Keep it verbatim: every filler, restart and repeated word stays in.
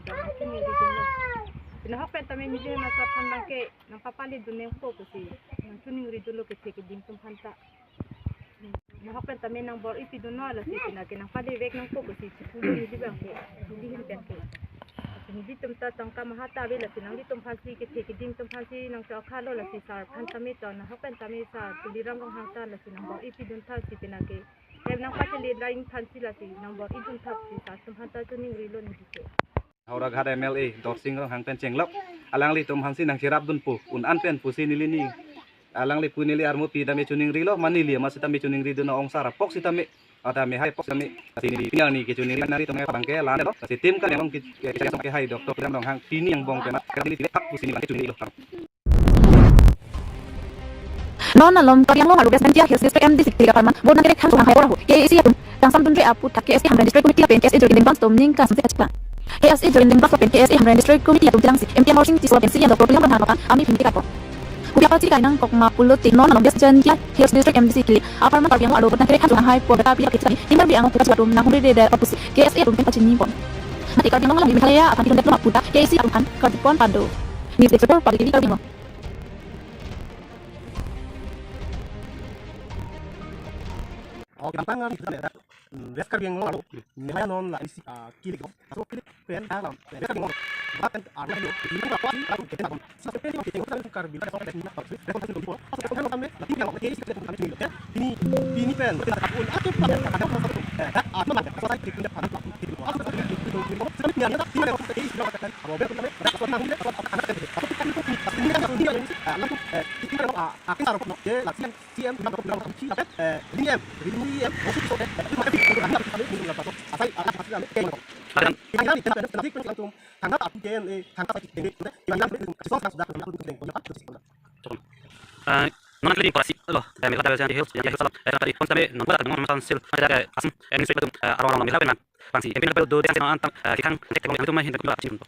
Nangchiningri dunlo. Nahok pen tame neli hem asar aphan abangke nangpapale dun nangpo pusi nangchiningri dunlo kethe keding atum aphanta. Nahok pen tame nangbor-i pidunlo, lasi penang ke nangpale vek nangpo pusi chipulo neli abangke, neli hem pen ke. Nelitum ta tangka maha ta ave, lasi nanglitum aphansi kethe keding atum aphansi nangchokhalo, lasi sar aphan tame to, nahok pen tame sar Tuliram Ronghang ta lasi nangbor-i pidun tha si penang ke. Hem nangpachele lain aphansi lasi nangbor-i dun tha si sar atum aphanta chiningrilo neli ke. Howraghat M L A Dorsing Ronghang pen chenglok, alanglitum aphansi nangcherap dunpo, un-an pen pusi neli ni, alangli pu neli armupi tame chiningrilo, mane neli ama sitame chiningri dun ong sar apok sitame, atame hai apok sitame, lasi neli pini arni kechiningri nangtum abangke la-an lo, lasi tim ka yang ke, ke, ke, ke hai Doctor Tuliram Ronghang pini angbong pen, kali neli thak pusi neli abangke chiningrilo. Non malom Karbi Anglong arlo West Jaintia Hills District M D C kili aparman vote nangkerek than Ronghang hai apor ahut K A A C atum kangsam dunre aphuthak K S A Hamren District Committee lapen K S A Joint Bank atum ningkan samse kacheplang. K S A Joint Bank lapen K S A Hamren District Committee atum kelangsi M P Amarsing Tisso lapen C E M Doctor Tuliram Ronghang aphan amei phim kekar pon. Kopi apatsi kainang kok ma pulote non malom West Jaintia Hills District M D C kili aparman Karbi Anglong arlo vote nangkerek than Ronghang hai apor beta pilak kechani tim Karbi Anglong puka atum nanghumri dede apotsi K S A atum pen pachini pon. Mate Karbi Anglong along Meghalaya aphan kedun detlo ma puta K A A C atum aphan karju pon pado. News Desk Report, Public T V Karbi Anglong. Oh, kita tanggal di sana ya. Hmm, West Karbi Anglong arlo, Meghalaya non la isi, ah, kili ko. Aso kili pen dalam, West Karbi Anglong. Bahkan arlo lo, ini apa sih? Lalu kita ngomong. Sa pen ko kita ngomong Karbi, ada soal teknik apa sih? Ada soal teknik apa? Aso pen kami, tapi yang kami sih kita kami sini, ya. Ini, ini pen, kita tak pun, atau apa, ada apa satu? Eh, ada apa lagi? Soal teknik apa? Aso teknik itu, itu, itu, itu, itu, itu, itu, itu, itu, itu, itu, itu, Adan, eh, non kali korasi lo, eh, Meghalaya Hills, Jaintia Hills, eh, tadi pon tame non bala tame non Council, ada ke Assam, eh, Ministry itu, eh, arong arong Meghalaya pen. Bangsi M P level do de non antang, eh, kekang cek tekong itu mah hindak hindak cing.